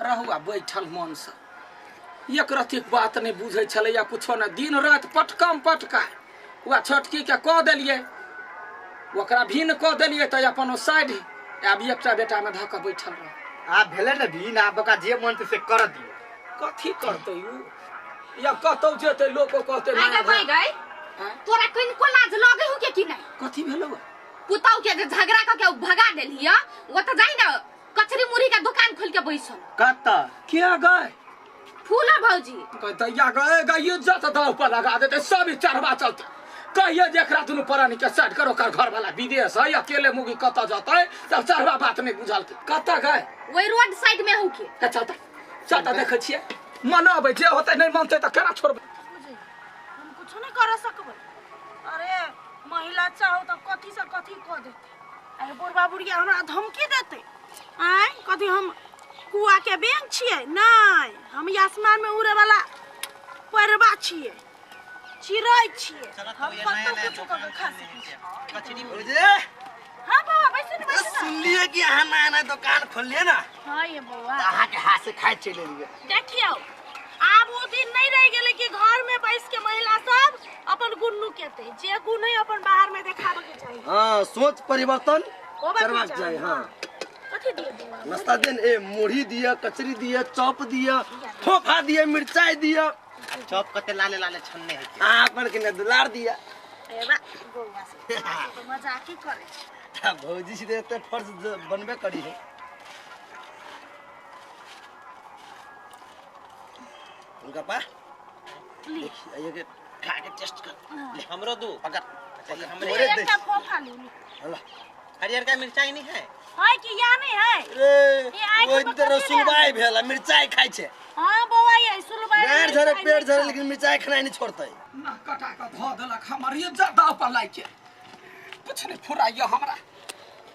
रहू आ बैठल मन से एक रतीक बात नहीं बुझै छलै या कुछो नहीं दिन राति पटकम पटका वएह छोटकी के कऽ देलियै ओकरा भिन्न कऽ देलियै तऽ अपन ओ साइड आब एकटा बेटा में धऽ कऽ बैठल रह आब भेलै ने भिन्न आब ओकरा जे मन से कर दियौ कथी करतै उ या कतौ जेतै लोको कहतै आइ गे भाई गई तोरा कनिको लाज लगे हो के कि नहीं कथी भेलौ पुतौ के जे झगड़ा क के भगा देलही ह ओ त जाई न कचरी मुरही के दुकान खोल के बैसल कत किया गए फूला भौजी दैया गए गई इज्जत दाव पर लगा देते सब ई चढ़वा चलते कहिए जे एकरा दुनू प्राणी के साइड करो ओकर घर वाला विदेश है अकेले मुगी कतऽ जतै तब चढ़वा बात नहीं बुझल के कतऽ गए वही रोड साइड में हो के ए, चलता चलता देखै छियै मनाबै जे होतै नहीं मनतै तऽ केना छोड़बै हम कुछो नहीं कर सकबै। अरे महिला चाहो तो कथी से कथी कह देते। अरे बुढ़बा बुढ़िया हमरा धमकी देते। आय कथी हम कुआ के बैंक छियै? नहीं, हम आसमान में उड़े वाला परवा छियै, चिड़ै छियै। हम कतौ कुछो कऽ के खा सकै छी। कचरी बुझे हाँ बौआ बैसू ने बैसू ने। सुनलिए कि अहाँ नया नया दुकान खोललिए ना? हाँ ये बौआ अहाँ के हाथ से खाइ चलि एलिए। देखियौ आब ओ दिन नहीं रह गेलै कि घर में बैस के महिला सब अपन गुण नुकेतै, जे गुण है अपन बाहर में देखाबे के चाही। हाँ सोच परिवर्तन होबाक करबाक चाही। हाँ कथी दिए बौआ? नाश्ता देन ए मुरही दिया कचरी दिया चॉप दिया फोफा दिया मिर्चाई दिया। चॉप कते लाले लाले छन्ने है अहाँ अपन के ने दुलार दिया। ए बा बौआ से तो मजाक ही करे छी। भौजी से एते फर्ज बनबे करी है। उनका पा देखिए ये के खा के टेस्ट कर ले हमरो दू पकड़ अच्छा हमरे तोरे दे एकटा फोफा ली। हला हरियर का मिर्चाई नहीं है? है कि या नहीं है? रे ये आइ के ओइ बकरी तर रे। सुलबाई भेल मिर्चाई खाइ छै। हां बौआ ये सुलबाई गाड़ झरे पेट झरे लेकिन मिर्चाई खानाइ नहीं छोड़तै। ना कटा के धऽ देलक हमर इज्जत दाव पर लाइके कुछ नहीं फुराइयो हमरा।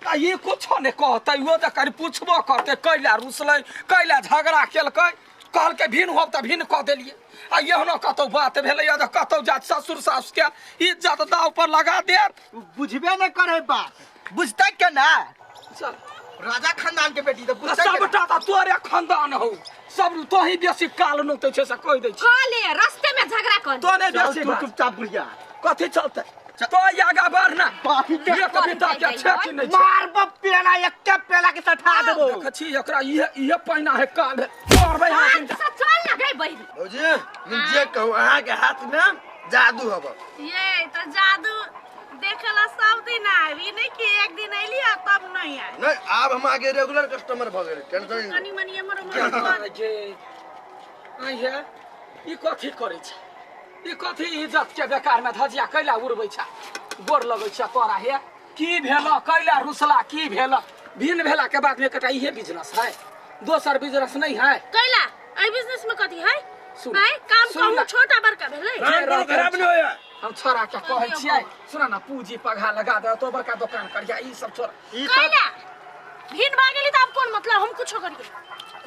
आ ये कुछो नहीं कहतै, ओ तऽ कनि पुछबो करतै कैला रुसलै कैला झगड़ा केलकै। कहलकै भिन्न होब तऽ भिन्न कऽ देलियै। आ एहनो कतौ बात भेलैया तऽ कतौ जात ससुर सासु के इज्जत दाव पर लगा देत। बुझबे न करे बात, बुझतै केना? चल राजा खानदान के बेटी तऽ बुझतै सबटा तऽ तोरे खानदान हौ, सब तोही बेसी काल नोतै छै से कहि दै छी। कले रास्ते में झगड़ा कर तो नहीं बेसी चल चुपचाप बुढ़िया कथी चलतै तो आगा बढ़ ना ये कविता के छै कि नहीं छै? मार पेला एकटा पेला के सठा देबो। देखै छी एकरा इहे इहे पहिना है काल मारबै हाथ में। चल ना गई बहिरी। भौजी हम जे कहू अहाँ के हाथ में जादू हब। ये तो जादू देखला सब दिन आबी नहीं कि एक दिन अइली आ तब नहीं आए। नहीं आब हम आगे रेगुलर कस्टमर भ गेल, टेंशन कनी मनी हमर हमर जे आई है ई कथी करै छै? ई कथी इज्जत के बेकार में धजिया कैला उड़बै छै? गोर लगै छै तोरा हे की भेल कैला रुसला की भेल? भिन्न भेला के बाद में एकटा इहे बिजनेस है, दोसर बिजनेस नहीं है। कैला एहि बिजनेस में कथी है? सुन काम कहूं छोटा बड़का भेलै। काम खराब नहीं होया। हम छोरा के कहै छियै सुन ना पूंजी पघा लगा दे तो बड़का दुकान करिया ई सब छोड़। कैला भिन्न भ गेली त आब कोन मतलब? हम कुछो करियै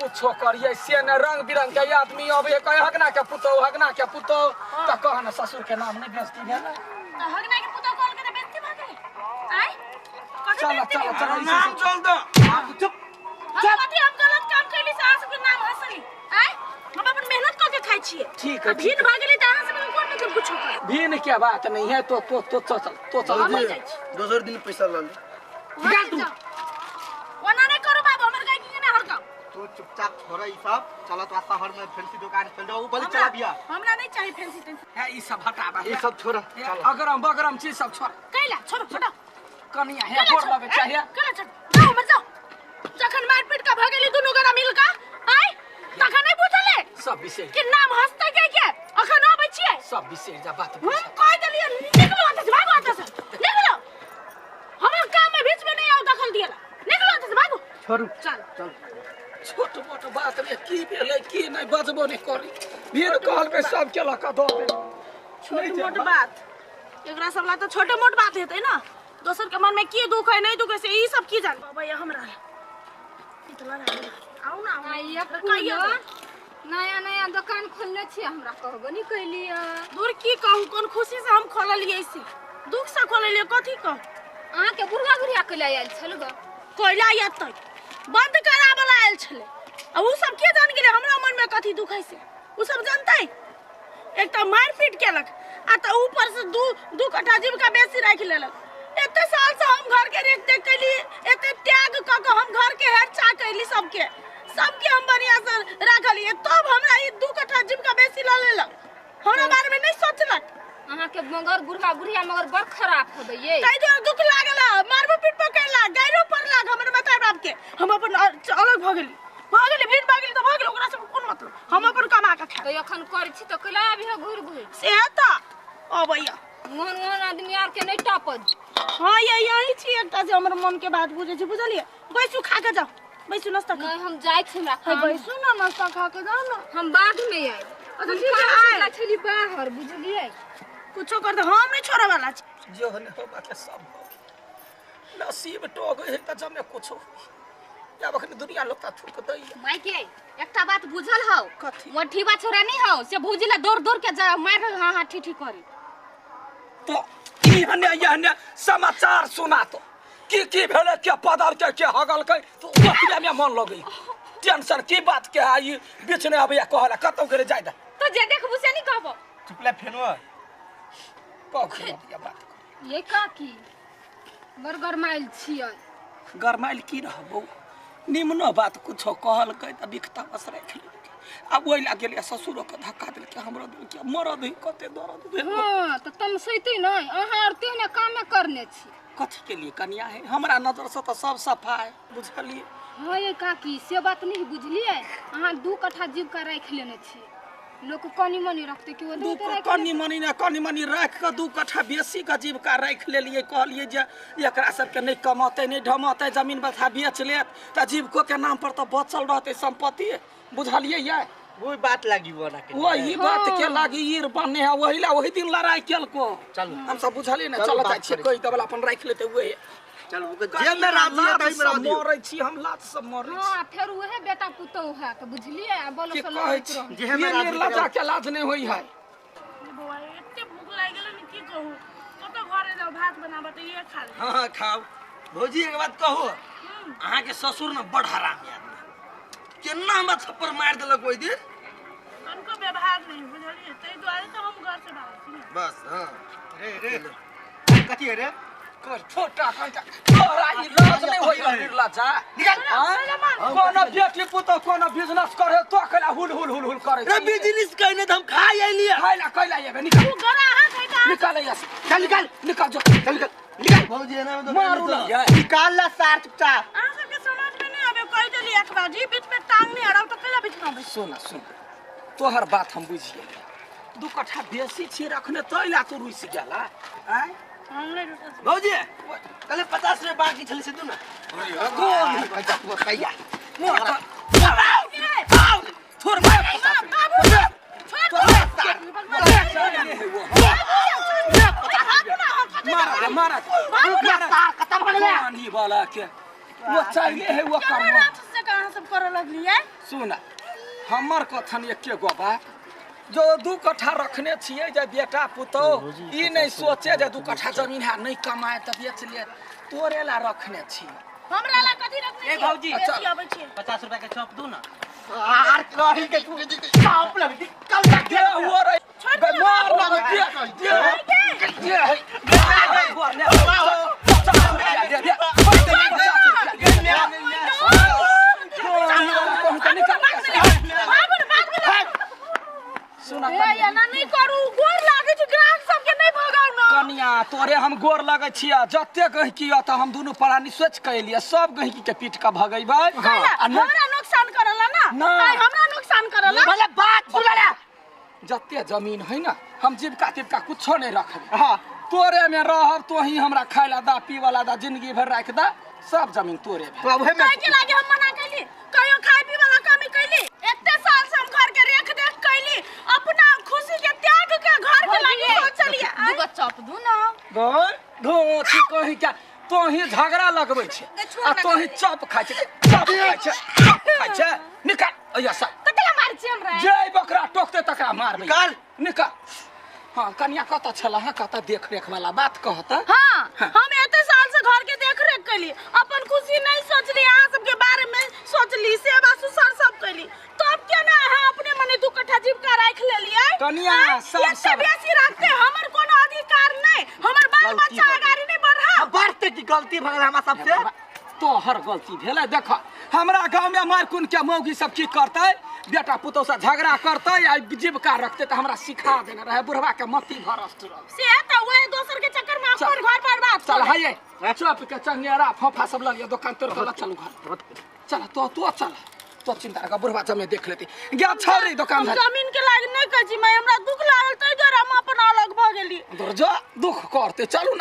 कुछो करियै से ने रंग बिरंग के आदमी अबे कहे हगना के पुतौ हगना के पुतौ त कह न ससुर के नाम नहीं बेइज्जती भेल। त हगना के पुतौ कहल के त बेइज्जती भ गेलै। आय चल चल चल नाम चल दो चुप। हम कथी हम गलत काम कैली से अहाँ सबके नाम हंसली? आय हम अपन मेहनत क के खाइ छियै। ठीक है भिन्न भ गेली त अहाँ सबके कोन मतलब? कुछो कर भिन्न के बात नहीं है। तो तो तो चल तो चल हम जाइ छी दोसर दिन पैसा ल ले। निकाल तू ओना नहीं करू बाबू हमर गाय के नहीं हरकाउ। तू चुपचाप छोड़ ई सब चल तो शहर में फैंसी दुकान खोल दो बड़ी चला बिया। हमरा नहीं चाहिए फैंसी टेंसी है ई सब हटाबा ई सब छोड़ अगरम बगरम चीज सब छोड़। कैला छोड़ हटाओ कनिया है गोर लगे चाहिए। कैला छोड़ जाओ मर जाओ। जखन मारपीट का भ गेली दुनू गोरा मिल का आय तखन नहीं बुझले सब विषय कि नाम हंसतै के के अखन आबै छियै सब विषय जा बात हम कह देलियै निकलो एतऽ से भागो एतऽ से निकलो हमर काम में बीच में नहीं आओ दखल दिएला निकलो एतऽ से भागो छोड़ू चल चल। छोट मोट बात में की भेलै की नहीं बजबो नहीं करी भीड़ कहलकै सब के लऽ कऽ दऽ दे। छोट मोट बात एकरा सब ला तऽ छोटे मोट बात हेतै ना। दोसर के मन में की दुख है नहीं दुख है से ई सब की जान बाबा ये हमरा ई तऽ लड़ा आउ ना आउ नया नया दुकान खोलने छी हमरा कहबो नहीं कैलियै। दूर की कहू कोन खुशी से हम खोललियै से दुख से खोललियै कथी कहू? अहाँ के बुढ़वा बुढ़िया कैला आयल छल ग? कैला एतै बंद कराबला आयल छलै। आ उ सब के जान गेलै हमरा मन में कथी दुख है से उ सब जानतै। एक तऽ मारपीट केलक आ तऽ ऊपर से दू दू कट्ठा जीविका बेसी राखि लेलक। एते साल से हम घर के रेख देख कैली, एते त्याग कऽ के हम घर के हेरचा कैली, सबके सबके हम बढ़िया से राखलिए, तब हमरा ई 2 कट्ठा जीविका बेसी लऽ लेलक, हमरा बारे में नहीं सोचलक। अहाँ के मगर बुढ़वा बुढ़िया मगर बड़ खराब होबै ये। ताहि दुआरे दुख लागल, मारबो पीटबो कैलक, गाइरो पड़लक हमर माता बाप के। हम अपन अलग भऽ गेली, भऽ गेली भीड़ भऽ गेली तऽ भऽ गेल, ओकरा सब कोन मतलब, हम अपन कमा के खाएब। तो एखन करै छी तऽ कैला आबि घुरि घुरि से तऽ अबैया ओहन ओहन आदमी आर के नहीं टपत। हाँ ये यही छी एकटा जे हमर मन के बात बुझै छी, बुझलियै? बैसू खा के जाओ, बैसू नाश्ता खा। नहीं हम जाइ छी, हमरा है बैसू ना नाश्ता खा के जाओ ना। हम बाद में आएब। अच्छा ठीक है, आए छली बाहर, बुझलियै? कुछो कर दे, हम नहीं छोड़े वाला छी। जो ने होबा के सब हो नसीब टोग है त जमे कुछो या अखन दुनिया लोग त थूक दै। माय के एकटा बात बुझल हौ? कथी? मोठीबा छोरा नहीं हौ से भौजी ला दौड़ दौड़ के जा मार हां हां ठी ठी करी। तो इहने इहने समाचार सुना तो की की भेलै, के पदर के के हगल के, तो ओतबे में मन लगै टेंशन की बात के आई बीच ने अबैया कहला कतौ गेले जाय दे। तो जे देखबू से नहीं कहबो। चुपला फेनो कखनो ये बात ये काकी बड़ गरमाइल छियै। गरमाइल की रहबो, निमनो बात कुछो कहलकै त बिखता बस राखि लेलकै। आब ओहि ला गेलियै ससुरो के धक्का देलकै, हमरो देलकै, मरद ही कते दर्द भेल। हां त तमसैते नहीं, अहाँ आर तेहने कामे करने छी। कथी के लिए कनिया है, हमरा नजर से त सब सफा है, बुझलियै? हाँ ये काकी से बात नहीं बुझलियै, अहाँ 2 कट्ठा जीविका राखि लेने छी, लोक कनी मनी रखते कि दू कनी मनी ने कनी मनी राखि के 2 कट्ठा बेसी के जीविका राखि लेलियै। कहलियै जे एकरा सबके नहीं कमतै नहीं ढमतै, जमीन बथा बेच लेत त जीविको के नाम पर त बचल रहतै संपत्ति, बुझलियै? ये वही बात लागी वो ना के वही बात के लागी ईर बने है, वही ला वही दिन लड़ाई केलको। चलू हम सब बुझलियै ने, चल जाइ छियै कहि देबला अपन राखि लेतै वही। चल जे में राजी है तही में राजी मरै छी हम, लात सब मरै छी। हां फेर उहे बेटा पुतौ है त बुझलियै, आ बोलो के से कहै लड़ैत छी रहू। जे में राजी लजा के लाज नहीं होई है। बौआ एते भूख लागि गेलै ने की कहू, कतौ घरे जाउ भात बनाबऽ तऽ ये खा ले। हां खाओ। भौजी एक बात कहू, अहाँ के ससुर न बड़ हरामी आदमी, केना हमरा थप्पड़ मार देलक ओहि दिन। उनको व्यवहार नहीं बुझलियै, ताहि दुआरे तऽ हम घर से बाहर छी। बस हां रे रे कथी है रे कर छोटा कंटा तोरा ई लाज नहीं होई है लजा। निकाल। कोनो बेटी पुतौ कोनो बिजनेस करे तो अकेला हुल हुल हुल हुल करे रे। बिजनेस कहने त हम खाइ आइलिए। खाइला कैला आबे, निकाल तू गरा हां खाइता, निकाल यस, चल निकाल निकाल जो, चल निकाल निकाल। भौजी एना में तो मारू ना ये। निकाल ला सार चुपचाप। अहाँ सबके समझ में नहीं आबे, कहि देली एक बार जी बीच में टांग नहीं अड़ाउ त कैला बीच में आबै। सुन सुन तोहर बात हम बुझि गेलियै, 2 कट्ठा बेसी छी रखने तैला तू रुसि गेला। आँय हम नहीं रुसल छी। भौजी कल 50 रुपया बाकी छलै से दू ना। गोल कैया थोड़ मार मारा मारा खत्म हो गया पानी वाला के वो चाहिए है वो केना कर्म। रात से कहाँ सब करऽ लगलियै? सुन हमर कथन एके गो बा, जो 2 कट्ठा रखने छियै जे बेटा पुतौ ई नहीं सोचे जे 2 कट्ठा जमीन है नहीं कमाए त बेच ले, तोरे ला रखने छी। हमरा ला कथी रखने ए छियै? भौजी, बेसी अबै छियै। 50 रुपया के चॉप दू ना। आर कही के तू चॉप लग कल तक दे वो रे मार ना दे दे दे है गोर ने 50 रुपया दे दे 50 रुपया सुना ए एना नहीं करू, गोर लागै छै ग्राहक सबके नहीं भगाउ ना। कनिया तोरे हम गोर लगै छियै, जते गहिकी त हम दुनू प्राणी सोच के एलियै सब गहिकी के पीट के भगैबै। कैला आ न हमरा नुकसान करला ना, ना। आइ हमरा नुकसान करला। भले बात सुन ले, जते जमीन है ना हम जीविका तिविका कुछो नहीं रखबै। हां तोरे में रहब तो ही हमरा खाय ला दा पीवा ला दा जिंदगी भर राख दा, सब जमीन तोरे भेल। तो अब में काहे के लागे हम मना कैली? कहियो खाय पी वाला कमी कैली? एते साल से हम घर के रेख देख कैली, अपना खुशी के त्याग के घर के लागे सोचलिए। दूगो चॉप दू ना। गय धोची कहीं क्या तोही झगड़ा लगबै छै आ तोही चप खाइ छै, चप खाइ छै, चप खाइ छै। निकाल अइया सब कतेला मार छी हमरा? जे बकरा टोकते तकरा मारबै। निकाल निकाल। हाँ कनिया कतऽ छला हँ, कतऽ देख रेख वाला बात कहता। हाँ हम एते साल से घर के देख रेख कैली, अपन खुशी नहीं सोचली, अहाँ सबके बारे में सोचली, सेवा सुसर सब कैली। कनिया सब एते सब बेसी रखते हमर कोनो अधिकार नहीं, हमर बाल गलती बच्चा भऽ गेल। अगाड़ी नहीं बढ़ा। बढ़ते की गलती भऽ गेल हमरा सबसे। तोहर गलती भेलै। देख हमरा गाँव में मारकुन के मौगी सब की करतै, बेटा पुतोह से झगड़ा करतै आ जीविका रखतै, तऽ हमरा सिखा देने रहे बुढ़वा के मती भरस्ट रहल। से तऽ वही दोसर के चक्कर में अपन घर बर्बाद। चल हाये चुप के चंगेरा फोफा सब लग दुकान तोड़ के चलू घर। चल तो तो चल तो चिंता कर, बुढ़वा जमे देख लेती गया छौरी दुकान हम जमीन के लाग नहीं कहै छी मैं, हमरा दुख लागल तै दुआरे हम अपन अलग भऽ गेली। दूर जो दुख करते चलू।